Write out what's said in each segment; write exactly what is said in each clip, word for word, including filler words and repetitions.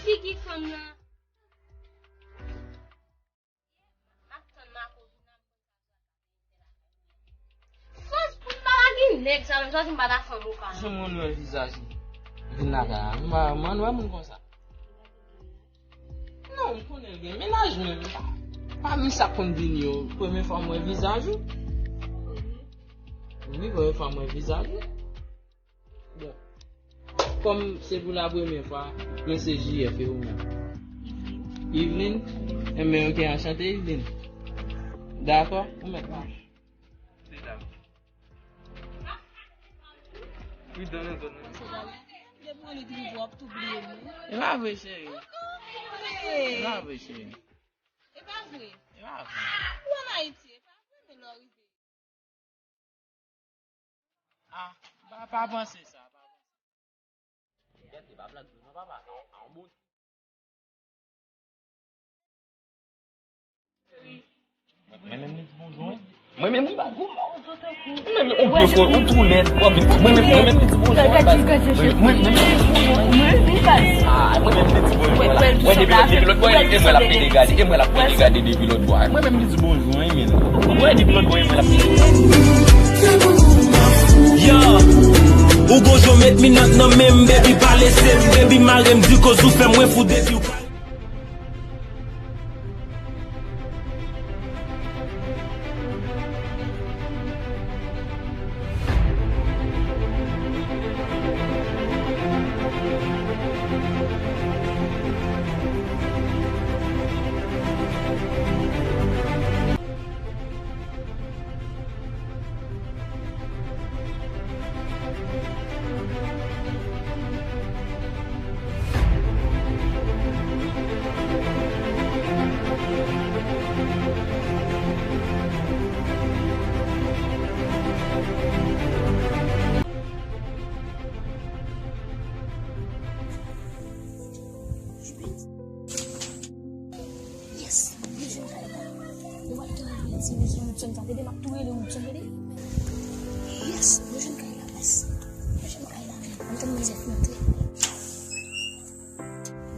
Figi fanm nan. M ap tann Marco vin nan. Fòs pou m pa gen nèg sa menm, sòsi m pa ta fè anba kay. Jan mwen wè vizaj li. Vin lakay la. M pa, mwen wè moun konsa. Non, m konnen l gen mennaj, men m pa, pami sa k konn vini yo, premye fwa m wè vizaj ou. Wi, premye fwa m wè vizaj ou. Bon. Kòm se pou la premye fwa, mwen se J F e ou menm? Yveline. Yveline? Enben, ok, anchante, Yveline. Dakò, ou mèt mache. Wi, dan nan zòn nan. Depi w li tripo, w ap tou bliye m, wi. E pa vre, cheri. E pa vre, cheri. E pa vre. E pa vre. Ou ann Ayiti, e pa vre, men lè w rive. Ah, pa, pa panse sa, pa panse. Gade, pa blag vre non, papa. A, a, yon bon. Mwen menm li di bonjou, wi. Mwen menm li pa gou. Mwen menm on pye fò, on tou lèd. Mwen menm, mwen menm li di bonjou, wi, baz. Mwen menm li di bonjou, wi, baz. Ah, mwen menm li di bonjou, wi, la. Wè, depi lòt, depi lòt bò, e mwen l ap pede gade, e mwen l ap pede gade depi lòt bò. Mwen menm li di bonjou, wi, men. Wè, depi lòt bò, e mwen l ap pede. Yo, ou gon jan w met minòt nan men m, baby, pa lese m, baby, mare m, di koz ou fè mwen fou depi w pa Yes, nou jwenn kay la. Nou pral tou rele ti mesye Woodson sa, tande, m ap tou rele Woodson, tande. Yes, nou jwenn kay la, baz. Nou jwenn kay la. Ann tann manzè fin antre.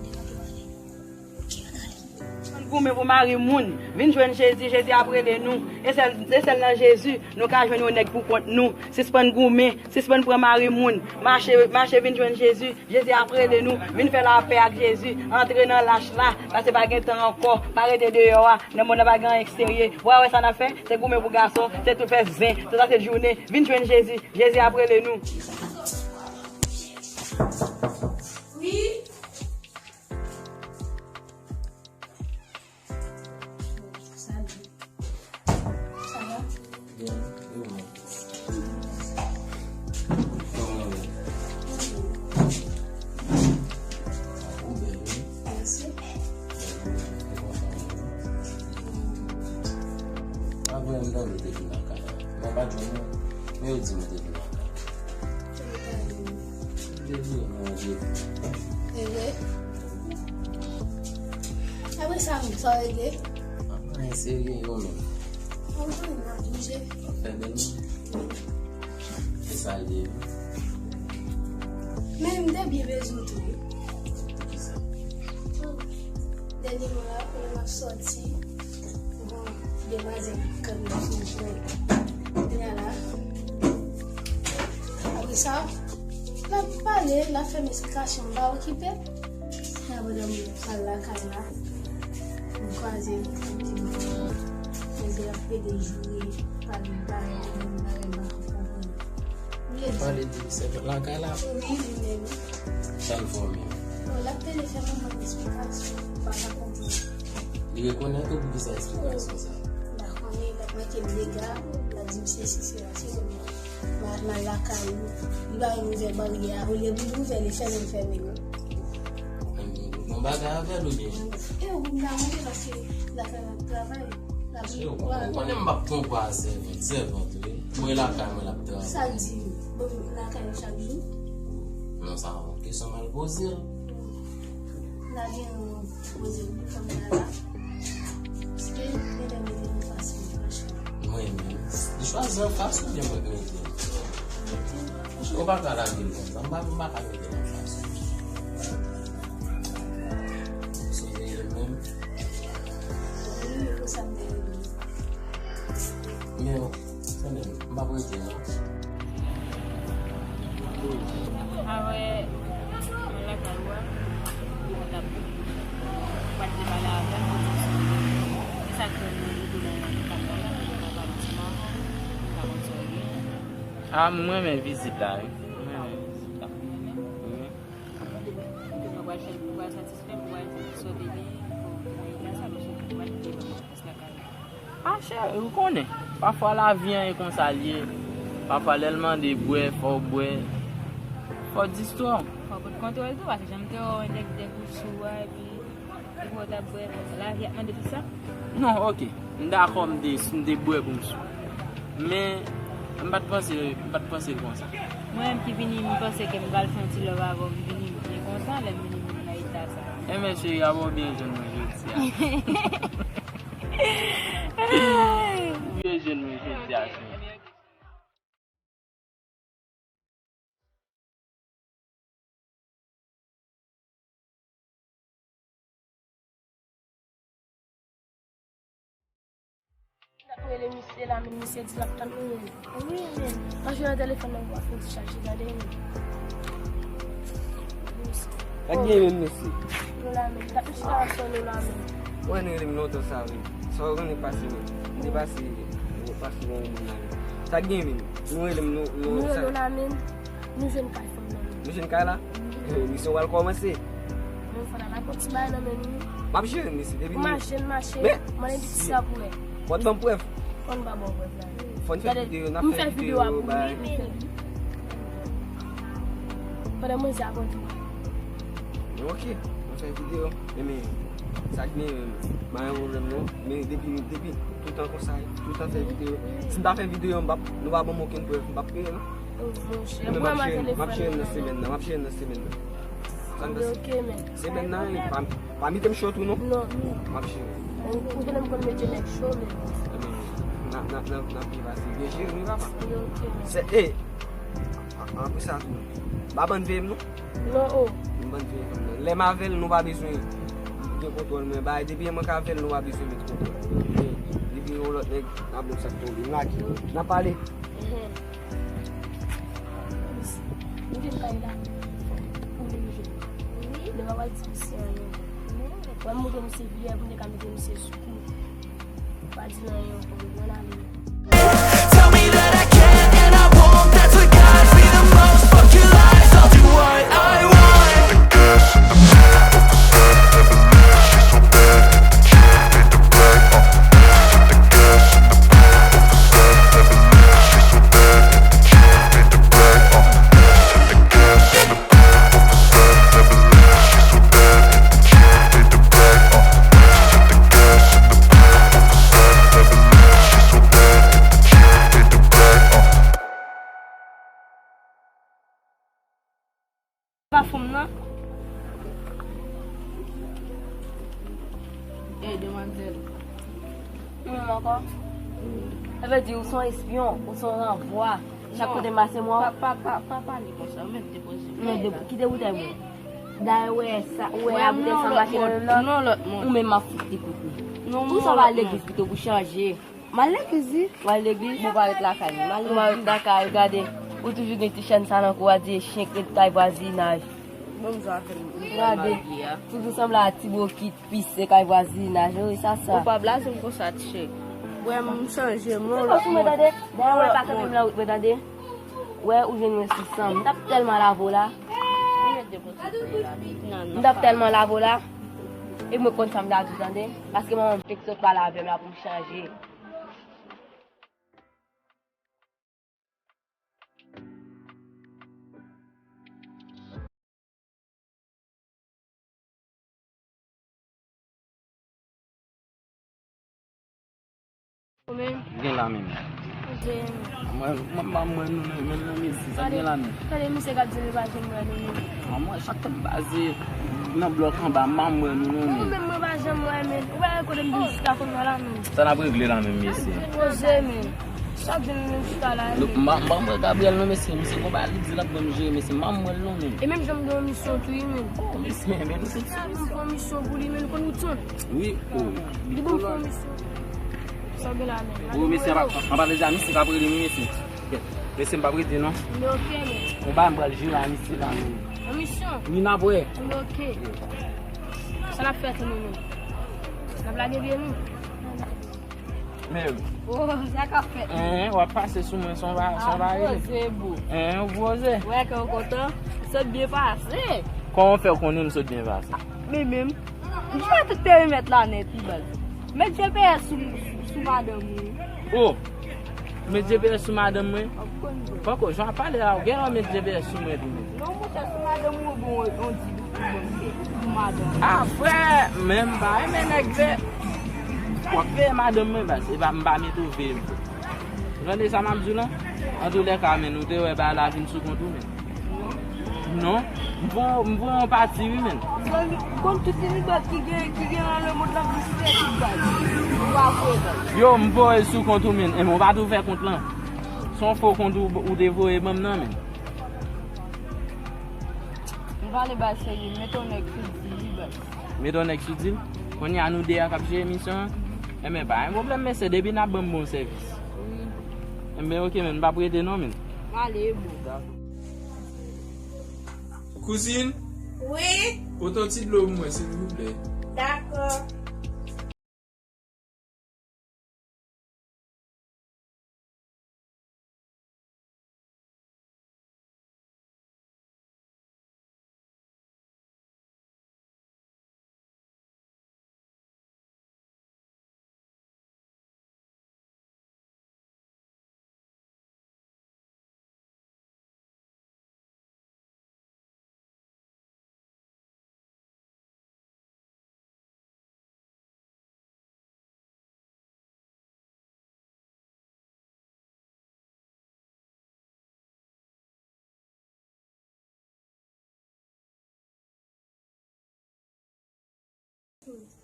Degaje w ale. Ok, ann ale. Sispann goumen pou mari moun. Vin jwenn Jezi, Jezi ap rele nou. E sèl, e sèl nan Jezi, nou ka jwenn yon nèg pou kont nou. Sispann goumen, sispann pran mari moun. Mache, mache vin jwenn Jezi. Jezi ap rele nou, vin fè lapè ak Jezi. Antre nan lach la, paske pa gen tan ankò. Pa rete deyò a, nan mond nan pa gen anyen k serye. W a wè sa n ap fè? Se goumen pou gason, se tout fè zen, tout sa se jounen. Vin jwenn Jezi, Jezi ap rele nou. Wi. Salut. Ça va? Byen, e ou menm? Kòman w ye? Ou bèl, wi. Mèsi. Mwen kontan wè w. Avan, m tande w te vin lakay la. Mwen pa t jwenn ou, men yo di m ou te vin lakay la. Depi mwen depi. Ehe. Apre sa, menm, sa w regle? Anyen serye, yo menm. Anyen, n ap bouje. W ap fè bèl moun. E sa l ye, wi. Men m te byen bezwen w tou, wi. Poukisa? Dènyèman la, kounye m ap sòti. Bon, demwazèl kanpe sou mwen. Kounye a la, apre sa, l ap pale, l ap fè m esplikasyon, m pa okipe. Nan pandan m pral lakay la, m kwaze l, li di m, men se l ap plede joure, pale bagay, bagay, m pa konprann. Li pale de sèvant lakay la? Wi, li menm. Sa l fè w menm? Bon, l ap plede fè m yon bann esplikasyon, m pa ka konprann. Li rekonèt ou poukisa esplikasyon sa? M pa konnen, l ap mete m dega, l ap di m sesi, sela, se konsa. M al, m al lakay ou, li pa menm ouvè baryè a, olye pou l ouvè, li fèmen, l fèmen, non. Bon bagay avè l oubyen? E ou m ka mande paske lakay la ap travay. Ou konnen m p ap pran kwa a sèvant, sèvant, wi. Mwen lakay mwen l ap travay. Sa l di m? Bon, lakay ou chak jou? Non, sa yon kesyon m al poze l. N a gen yon poze l pou fanm nan la. Paske li te mete anfas mwen, franchman. Mwen menm, li chwazi anfas oubyen mwen k mete l? Ou pa ka lage l konsa, m pa, m pa ka mete l anfas ou. Sa m te rele. Men, sa menm, m p ap rete, non. Awe, mwen lakay ou a, mwen t ap, mwen t ap pale avè l, mwen di m sou li. E sa k fè mwen rete nan kay la, mwen pa pale ansanm avè w, mwen pa konn sa w ye. A, mwen renmen vizit la, wi. Mwen renmen vizit la. Wi. Mwen pral fè, mwen pral satisfè, mwen pral di m sou li, bon, mwen renmen sa, paske mwen pral kite l. A, cheri, ou konnen. Pafwa lavi an e konsa l ye. Pafwa lè l mande bwè, fò w bwè. Fò w di stwò. Fò w pot kontwòl tou, paske jan m te wè w, nèg te kou sou a, epi, epi w t ap bwè. Lavi ap mande tout sa? Non, oke. M dakò, m te, m te bwè pou m sou. Men, m pa t panse, m pa t panse l konsa. Mwen menm ki vini, m panse ke m pral fè yon ti love avè w, m vini, m byen kontan lè m vini, m nan eta sa. Enben, cheri, a bon, w byen jwenn mwen jodi a. Ou byen jwenn mwen jodi a, cheri. Mwen rele misye la, men misye di l ap tann mwen. Wi, men. Paske nan telefòn nan, w ap fin chaje, gade, men. Sa k gen menm, mesye? Nou la menm. Gade chita sou nou la menm. Mwen rele m lontan sa, men. Sa w konnen pase, men. M te pase, pase yon moun la, men. Sa k gen menm? Nou rele m, nou, nou, nou rele w la menm. Nou jwenn kay fanm nan menm. Nou jwenn kay la? Wi. Misyon pral kòmanse. Men fò n al ak yon ti bagay nan men nou. M ap jere, mesye, depi nou mache, n mache. Men, mande di sa pou wè. Fò n ban m prèv. Fò n ba bon prèv la. Fò n fè videyo, n ap fè videyo, bay. Pandan mwen se akonte. Men oke, n ap fè videyo. Men, men, sa k gen, pa gen pwoblèm non. Men depi, depi, toutan konsa, toutan fè videyo. Si n ta fè videyo, m p ap, nou pa ban m okenn prèv, m p ap peye non. Oh, monchè, men m ap jere, m ap jere nan semèn nan, m ap jere nan semèn nan. Sa n pase? Semèn nan, pa, pa mete m cho tou non. Non. M ap jere. Ou konnen m konn mete nèg cho, men. Ebyen, n a, n a, n a, n ap viv ase. Byen jere, wi, papa. Ok, men. Se, e, a, a, apre sa tou, pa bann veye m non. Non, oh. M bann veye fanm nan. Lè m avè l, nou pa bezwen gen kontwòl, men bay, depi mwen k avè l, nou pa bezwen met kontwòl. Men, depi yon lòt nèg, n ap wè sa k tonbe. M lage. N ap pale. Mhm. Misye, nou te bay la pou nou jwenn. Wi. Nou pa pral di misye anyen. Wi. Mwen montre misye vyè pou nou te ka mete misye sou kou. Pa di l anyen ankò, mwen ale. Tell me that I can't and I won't. That's what guides me the most. Fuck your lies, I'll do what I want. Pa fanm nan. Ey, demwazèl. Ou menm ankò? Sa vle di ou se yon espyon, ou se yon ranvwa. Chak kote m pase m wè w. Pa, pa, pa, pa pale konsa, ou mèt depoze. Mèt depo-, kite boutèy mwen. Dayè, ou wè sa, ou wè a boutèy sa mache nan lòt. Non, lòt moun. Ou menm m ap fout li kout men. Ou sa w al legliz pito pou chanje. M al legliz, wi. Ou al legliz? Ou pa ret lakay nou. M al legliz. Ou pa ret lakay, gade. Ou toujou gen ti chèn sa nan kou a, di e chen k ret kay vwazinaj. Bon, m sa fè m. Gade. Toujou sanble a ti bokit, pise kay vwazinaj. Wi, sa, sa. Ou pa blaze m konsa, ti chèn. Wè, m chanje, m yon lòt moun. Dayè, ou wè pa kanpe m nan wout mwen, tande. Wè, ou jwenn mwen sou san. M t ap tèlman lave w la. M t ap tèlman lave w la. E mwen konn sa m ta di, tande. Paske manman m fenk sot pale avè m la pou m chanje. Ou menm? Gen la menm. Gen. Mwen, mwen pa mwen nou menm, menm nan mezi, sa gen la menm. Gade misye k ap di nou pa janm wè nou menm. Mwen, chak tan m pase nan blòk anba, m pa mwen nou non menm. Ou menm mwen pa janm wè menm. Ou pa wè kote m vin jis la kounye a la menm. Sa n ap regle la menm, mesye? Poze menm. Chak jou nou chita la menm. M pa, m pa mwen Gabriel non, mesye. Misye gon bagay li di l ap ban m jere, mesye. M pa mwen non menm. E menm jan m gen yon misyon tou, wi, menm. Oh, mesye, men nou tout sou misyon. M fè yon misyon pou li, men nou konn ou tann. Wi, oh. Li ban m fè yon misyon. Ou mesye, an pa, an pa deja, misye p ap rele m, mesye. Mesye, m p ap rete, non. M oke, men. Yon bagay m pral jere a misye la, men. An misyon? Wi, n ap wè. M oke. Sa n ap fè tou nou menm? N ap lage pye nou? Men. Oh, sa k ap fèt? Hein, w ap pase sou mwen, son va, son va rele. Poze, bro. Hein, ou poze. Wè, kè w kontan? Sot byen pase. Kòman w fè w konnen m sot byen pase? Men menm. M jwe tout perimèt la nèt, wi, baz. Met G P S sou, sou, sou madanm ou. Oh! Met G P S sou madanm mwen? Pako, jan w ap pale a, ou genlè met G P S sou mwen tou, men. Non, monchè, sou madanm ou, bon, on di pou mwen, pou madanm. Ah, frè, men m pa renmen nèg veye. W ap veye madanm mwen, baz. E pa, m pa mete w veye m. Ou tande sa m ap di w lan? Antoulèka, men, ou te wè bagay la vin sou kont ou, men. Non. M voye, m voye yon pati, wi, men. Zanmi, ou konn tout imigran ki gen, ki gen nan lemond lan, plis fè tout bagay. Ou pa voye bagay. Yo, m voye sou kont ou, men. Enben, ou pa tou fè kont lan. Se yon fo kont ou, ou te voye ban m nan, men. M pale ba serye, met yon nèg sou di li, baz. Met yon nèg sou di l? Kounye a nou de a k ap jere misyon an? Enben, pa gen pwoblèm, mesye, depi n ap ban m bon sèvis. Wi. Enben, oke, men, m p ap rete non, men. Pale, bon. Kouzin? Wi? Pote yon ti dlo pou mwen, silvouplè. Dakò.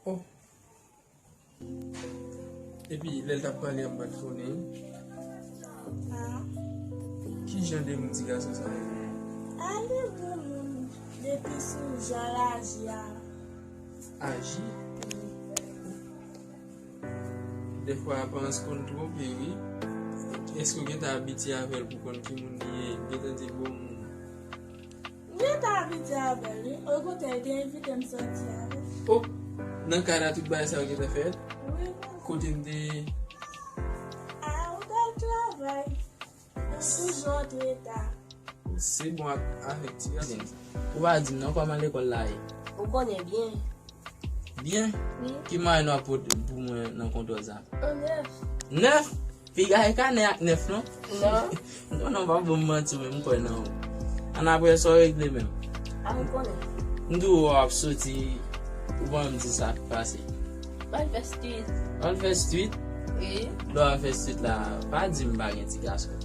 Oh. Epi, lè l t ap pale a, m pa t konnen. Ah. Ki jan de moun ti gason sa yo ye? A, li bon moun. Depi sou jan l aji a. Aji? Wi. Dèfwa, aparans konn twonpe, wi. Èske w gentan abitye avè l pou w konn ki moun li ye? Gentan di l bon moun. M gentan abitye avè l, wi. Okontrè, li te envite m sòti avè l. Oh! Nan kad a tout bagay sa yo gentan fèt? Wi, wi. Kote n te ye? A, ou t al travay. Ou toujou antreta. Se bon ak, avèk ti gason. Ou pa di m non kòman lekòl la ye? Ou konnen byen. Byen? Wi. Ki mwayen w ap pote pou mwen nan kontwòl sa? Yon nèf. Nèf? Piga e kanè ak nèf non? Non. M konnen w p ap ban m manti, men m kwè nan ou. Annapre sa w regle menm? A, m konnen. M di w w ap soti, ou pa menm di sa k pase. M al fè street. Ou al fè street? Wi. Lè w al fè street la, pa di m pa gen ti gason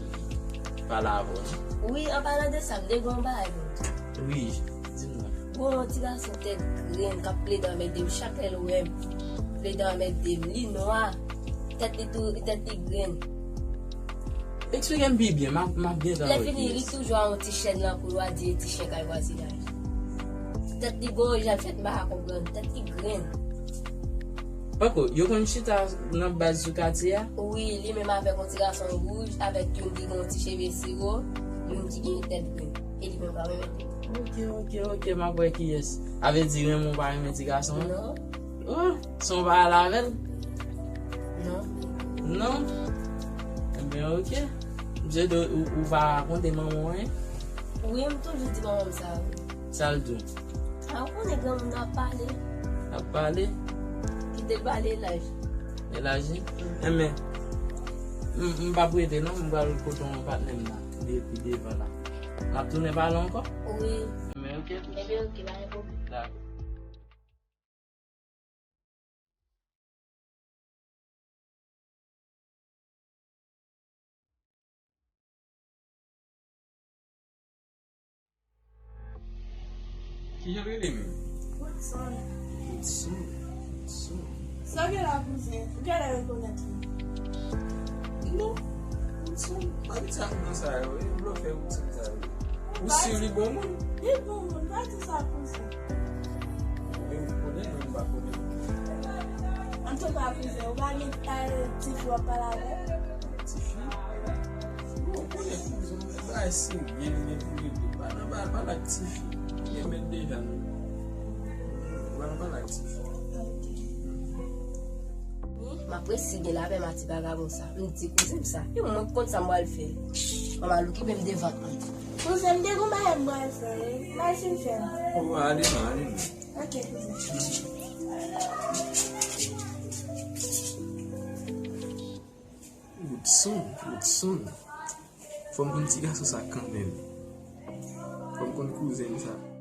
ki pale avè w non. Wi, an palan de sa, m te gen yon bagay pou w di. Wi, di m non. Bon, yon ti gason tèt grenn k ap plede anmède m chak lè l wè m. Plede anmède m, li nwa. Tèt li tou, tèt li grenn. Eksplike m pi byen, m ap, m ap gentan wè kiyès. Lè fini, li toujou a yon ti chèn nan kou l, w a di e ti chen kay vwazinaj. Tèt li gon jan l fèt, m pa ka konprann. Tèt li grenn. Pako, yo konn chita nan baz sou katye a? Wi, li menm avèk yon ti gason wouj, avèk youn ki gen yon ti cheve siwo, youn ki gen tèt grenn. E li menm pa renmen. Ok, ok, ok, m ap wè kiyès. A vle di renmen w pa renmen ti gason an? Non. Oh, se yon bagay la avè l? Non. Non? Enben, ok. Misye di ou, ou pa rakonte manman w anyen? Wi, m toujou di manman m sa, wi. Sa l di w? A, ou konnen granmoun nan ap pale. Ap pale? Kite l pale, elaji. Elaji? Enben, m, m p ap rete non, m pral kote yon patnè m la, depi devan la. N ap tounen pale ankò? Wi. Enben, ok. Enben, ok, pa gen pwoblèm. Dakò. Kijan w rele menm? Woodson. Woodson. Woodson. Sa w gen la, kouzen? Ou genlè rekonèt li. Non. Woodson. Pa gen sa nan sa yo, e blofè Woodson sa yo. Ou si li bon moun? Li bon moun, pa di sa konsa. Men ou konnen, men ou pa konnen. Tonton a kouzen, ou pa gen, eh, tifi w ap pale avè l? Tifi? Bon, ou konnen kouzen, men bagay serye li gen pou regle. Pa nan bagay, pale ak tifi. Ou gen mèt deja, non. Pa nan pale ak tifi. M ap resi gen lapè m a ti vagabon sa. M di kouzen m sa. E mwen k konn sa m pral fè. Manman al okipe m de vant mwen. Kouzen, m te gon bagay m pral fè wi. M al fin fè l. O, ale non, ale non. Ok, kouzen. Woodson, Woodson. Fò m konn ti gason sa kanmenm. Fò m konn kouzen m sa.